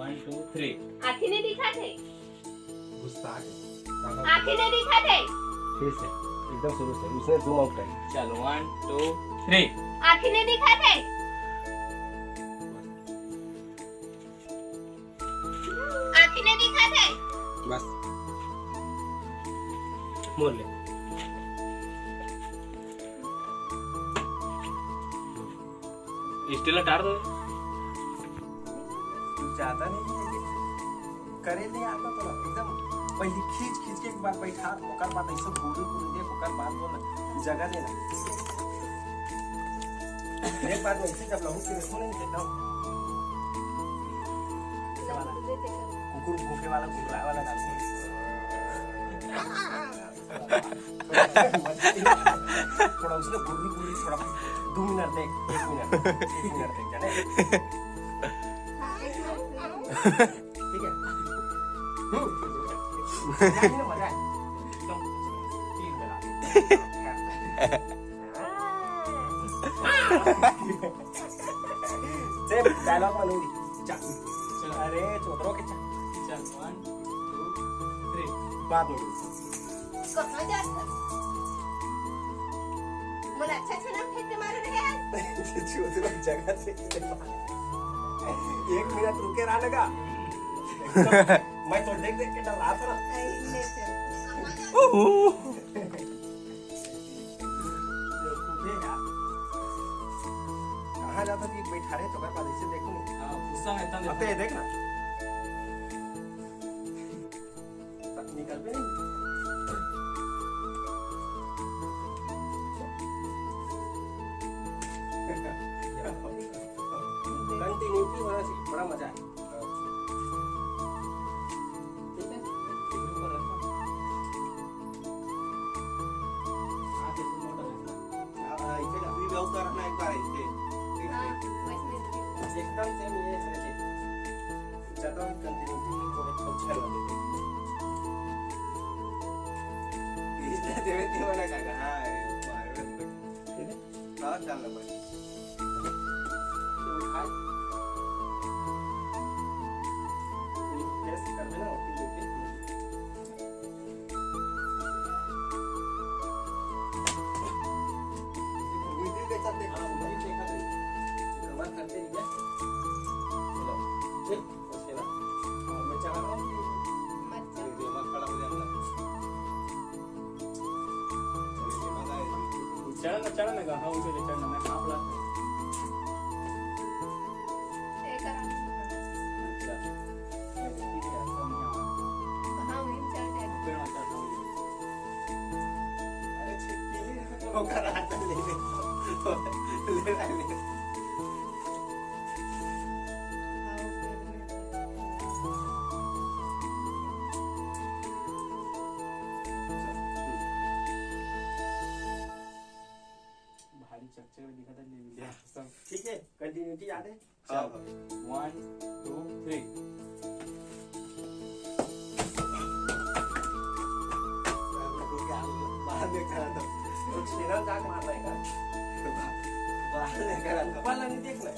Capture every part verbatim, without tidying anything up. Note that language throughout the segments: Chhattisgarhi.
One, two, three. आँखी नहीं दिखाते। गुस्सा आ गया। आँखी नहीं दिखाते। फिर से, एकदम शुरू से, उसने zoom out कर। चलो, one, two, three. आँखी नहीं दिखाते। आँखी नहीं दिखाते। बस। मोड़ ले। स्टेला टार दो। ज्यादा नहीं, लेकिन करे ले आता तो एकदम पहले खींच, खींच के एक बार बैठा, ओकर बाद ऐसे घूर, घूर दे, ओकर बाद बोल, जगह देना। एक बार में ऐसे जब लहू के देखो नहीं, देखता हूँ। कुकुर भूखे वाला, कुकुर वाला डांस। थोड़ा उसने गुर्री गुर्री थोड़ा दो मिनट देख, एक मिनट, एक मिनट देख, जाने। ठीक है? हम्म। मजा आया ना, मजा आया। एकदम तीन मिनट। सेम डायलॉग मालूम। चल। चल। अरे, चोदरो के चल। चल, one, two, three. बात हो गई। कहाँ जात हस? मोला अच्छा अच्छा नाम फेंक के मारे रहे आज। चोदरो जगह से। एक मिनट रुके रहा लगा। मैं तो देख देख के डर रहा था ना। अरे, ले चल। ओहो। बेवकूफे यार। कहाँ जाता कि बैठा रहे तो कर बाद इसे देखो नहीं। हाँ, गुस्सा में इतना अब तो ये देखो। देख ना। निकल पे नहीं। कंटिन्यूटी होना चाहिए, बड़ा मजा है। ठीक है? हाँ, हाँ, इसे भी व्यवस्था करना एक बार इसे। हाँ, वैसे नहीं। एकदम सेम ये है, देखिए। ज्यादा कंटिन्यूटी नहीं, थोड़े अच्छा लगेगा। इसे देवे थे वाला का, हाँ, ये मार रहे हैं। ठीक है? हाँ, चल रहा है। तो उठा। ये प्रेस कर देना, ओके, ओके। वीडियो के साथ देखा, हाँ, वही देखा था। कवर करते ही क्या? चलो, ठीक, उसके बाद। और मैं चला रहा हूँ कि मत चल। ये मत खड़ा हो जाएगा। चढ़ा ना, चढ़ा ना, हाँ, उसे ले चढ़ना, मैं हाफ लाख। ये करा। अच्छा। ठीक है, ऐसा नहीं आ। हाँ, वहीं चढ़ जाएगा। पेड़ में चढ़ जाऊंगी। अरे, छिपकी नहीं, तो होकर आता, ले ले। ले ले, ले। हाँ, वो पेड़ में। भारी चकचक दिखा था, ले लिया। या। सब। ठीक है, कंटिन्यूटी याद है? हाँ, चल। हाँ। One, two, three. बाहर में खड़ा था। तो छेना जाके मारना है क्या? बाहर में खड़ा था। ऊपर वाला नहीं देखना है।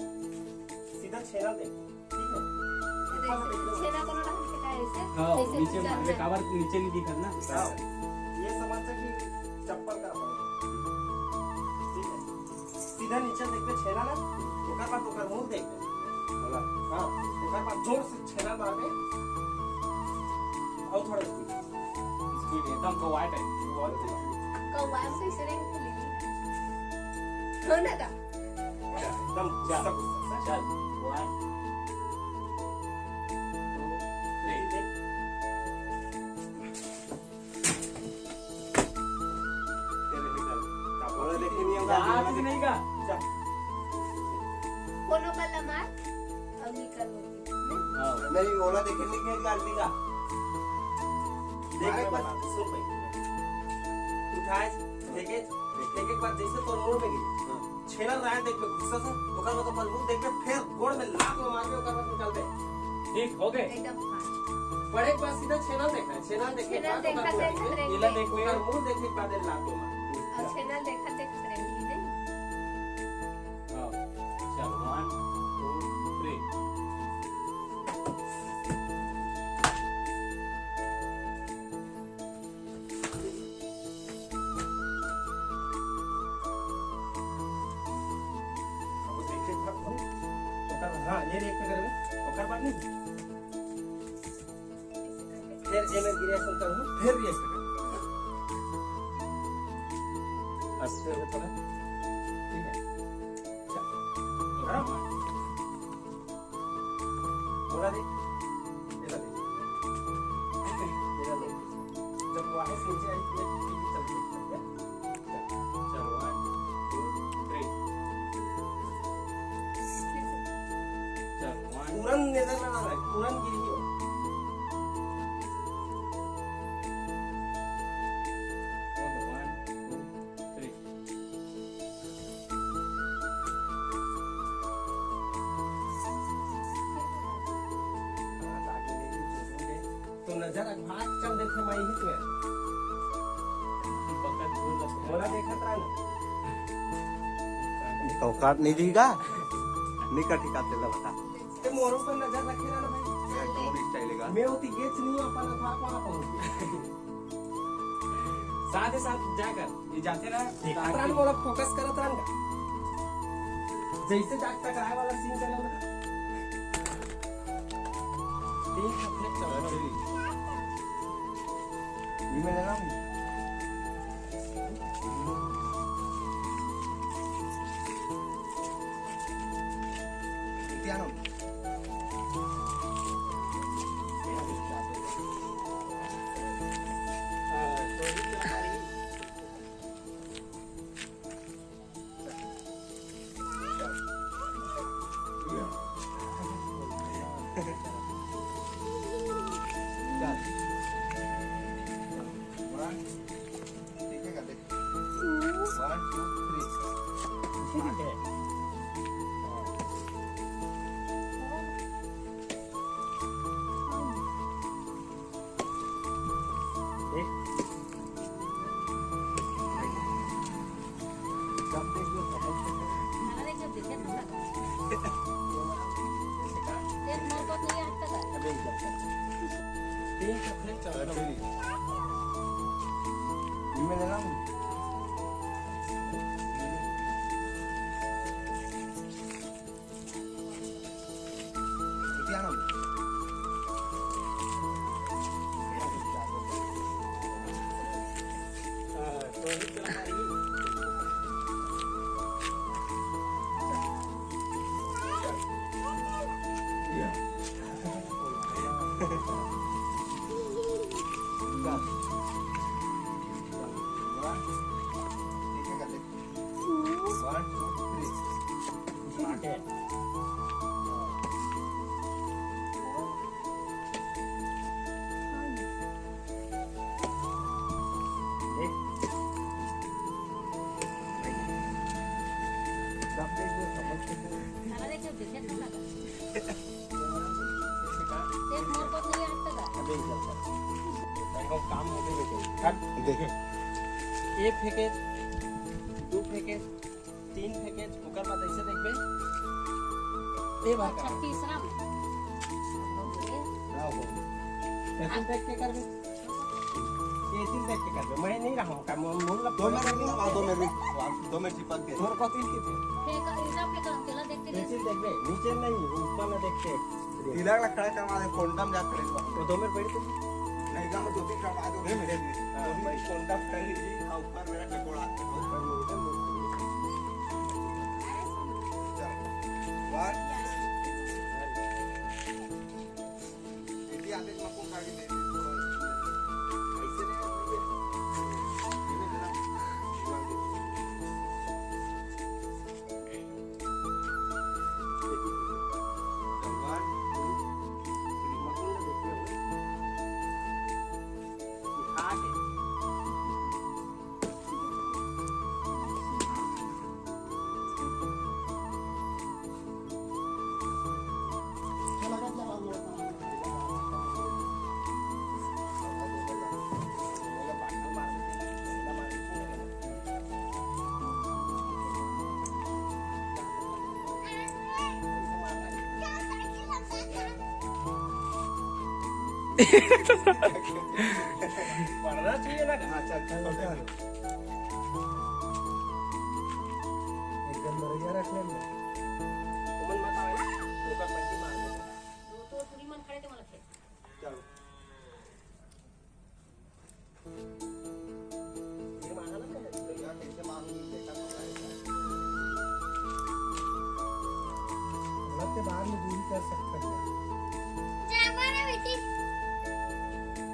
सीधा छेना देख। ठीक है? छेना कोनो रखने का ऐसे, हाँ, ऐसे नीचे मार दे, काबर नीचे नहीं दिखत ना। हाँ। ये समझ से कि चप्पल का अपन। ठीक है? सीधा नीचे देखबे छेना ला, ओकर बाद ओकर मुंह देखबे। बोला। हाँ, ओकर बाद जोर से छेना मारबे। और थोड़ा स्पीड। स्पीड एकदम कौवा टाइप। कौवा टाइप। कौवा में कैसे रहेंगे? हो ना का? एकदम गुस्सा, गुस्सा। चल, one, two, three. तेरे निकल। बोला देखे नहीं होगा। याद नहीं का? जा। कोनो कल्ला मार, अब निकल होती। हाँ। नहीं, ओला देखे नहीं, क्या निकाल देगा? देख, मारे मैं बता, सुन भाई। उठाए, देखे, देखे के बाद जैसे तोर मुंह में गई। हाँ। छेना रहा है, देख बे, गुस्सा से, ओकर बाद ओकर मुंह देख बे, फिर गोड़ में लात में मार के ओकर बाद निकाल दे। ठीक, हो गए। एकदम हाँ। पढ़े के बाद सीधा छेना देखना है, छेना देख के छेना बाद देखा, ओकर मुंह देखा, देख। देखा, इला देख, ओकर मुंह देख के बाद लात में मार। और छेना देखा, देख, देख, देख। हाँ, चल, one, two, three. रिएक्ट करबे, ओकर बाद नहीं। फिर एमे रिएक्शन करहूँ, फिर रिएक्ट करहूँ। बस, फिर थोड़ा, ठीक है। चल। हाँ। बोला दे। ये ला दे। ये ला दे। जब वापस नीचे आई, ये चल, चल, चल। चल, one, two, three। चल, one। तुरंत नजर ना लगे, तुरंत गिरी हो। One, two, three। तो नजर अखबार चल देथे, मैं ही तो है। मोला देखत रहा ना। औकात नहीं दिही का? नहीं का ठिका तेला बता। ते मोरो पर नजर रखे रहा ना भाई। कौन स्टाइल है का? मैं होती गेच नहीं, अपन अखबार कौन पहुंच गया। साथ ही साथ जाकर ये जाते ना, देखत रहन, मोला फोकस करत रहन का। जैसे जाके टकराए वाला सीन चले ना। तीन सबसे चौदह। ये मैं ले रहा हूँ। क्या नाम? One, two, three. One, two, three. काम होगे बेटे। देखे। ए फेंके, दू फेंके, तीन फेंके, ओकर बाद ऐसे देखबे। ए भाई। अच्छा, तीसरा में। हाँ, हो गया। ऐसे देख के करबे। ये तीन देख के करबे। मैं नहीं रहा हूँ, काम, मोर, मोर दो में भी, हाँ, दो में भी। दो में चिपक गए। तोर कथी की थे? फेंका, हिसाब के काम, केला देख के ये देख। तीन देखबे, नीचे नहीं, ऊपर में देख के। तिलक ला खड़ा करवा दे, कोंडम जा खड़े बा। वो दो में बैठ के। नहीं, गाँव दो तीन करवा दो। नहीं, नहीं, नहीं। हाँ, दो तीन भाई। कोंडम खड़ी जी, हाँ, ऊपर मेरा टिकोड़ा आता है, ऊपर में उधर लोग। चल, one। इसी आते में आपको काट के दे दे। ऐसे नहीं, ऐसे नहीं। पढ़ना चाहिए ना। हाँ, चल, चल, चल। एकदम बढ़िया रख ले। तुमन मत आवे, ओकर पैसे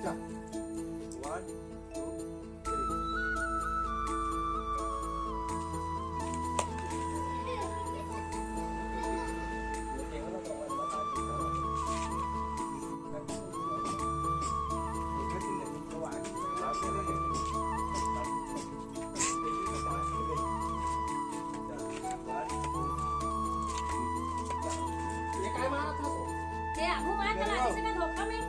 One, two, three. ये काय मारत हस? ते आगू मार के लागिस का धोखा में।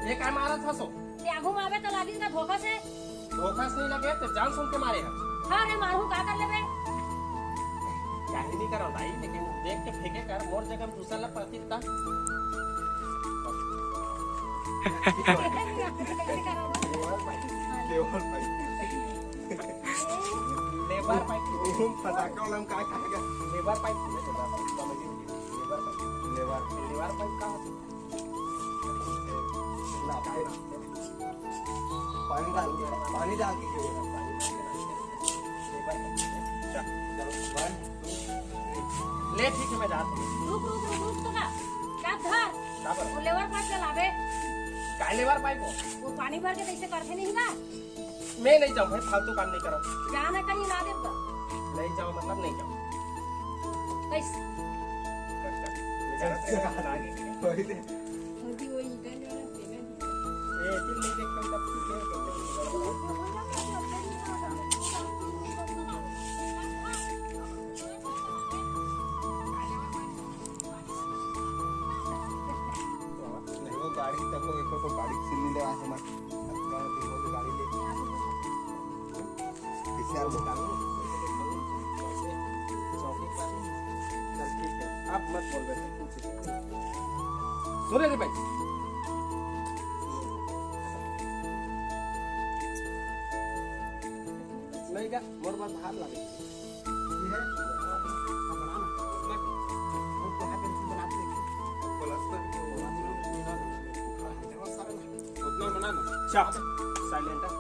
ये काय मारत हस? ते आगू मारे तो लागिस का धोखा से। धोखा से नहीं लगे, तो जान सुन के मारे हस। हाँ रे, मारू का कर लेबे? काहे नहीं करो भाई, लेकिन देख के फेंके कर, मोर जगह दूसरा ला पाती ता। लेबर पाइप। लेबर पाइप। ओम फटाका वाला में का खाएगा? लेबर पाइप, लेबर पाइप, समझ गए? लेबर पाइप। लेबर। लेबर पाइप का होता है? ना, पानी डाल के, पानी डाल के खेलेगा, पानी डाल के। लेबर पाइप। चल, चलो, one, two, three। ले, ठीक है, मैं जाता हूँ। रुक, रुक, रुक, रुक तो का? क्या धर? का पर? वो लेबर पाइप चलावे। काय लेबर पाइप हो? वो पानी भर के कैसे करते नहीं का? मैं नहीं जाऊँ भाई, फालतू काम नहीं करो। जाना कहीं ना देब तो। नहीं जाओ मतलब नहीं जाओ। कैसे? कर, कर। मैं जाना था, आगे। वही दे। उनकी वो ईंटें जो है ना, सीमेंट। ए, तीन महीने के तब ठीक है। नहीं, वो गाड़ी तक को, एक को गाड़ी छीन ले, वहाँ से मत। अब गाड़ी ले। किसी यार बता दो। चल, ठीक है, आप मत बोल, वैसे कुछ। सुने रे भाई। नहीं क्या? मोर बात हार लगे। ये है? हाँ, बना ना। वो तो है, पेंसिल बना के देखो। प्लास्टर तो उतना बना ना। अच्छा, साइलेंट है।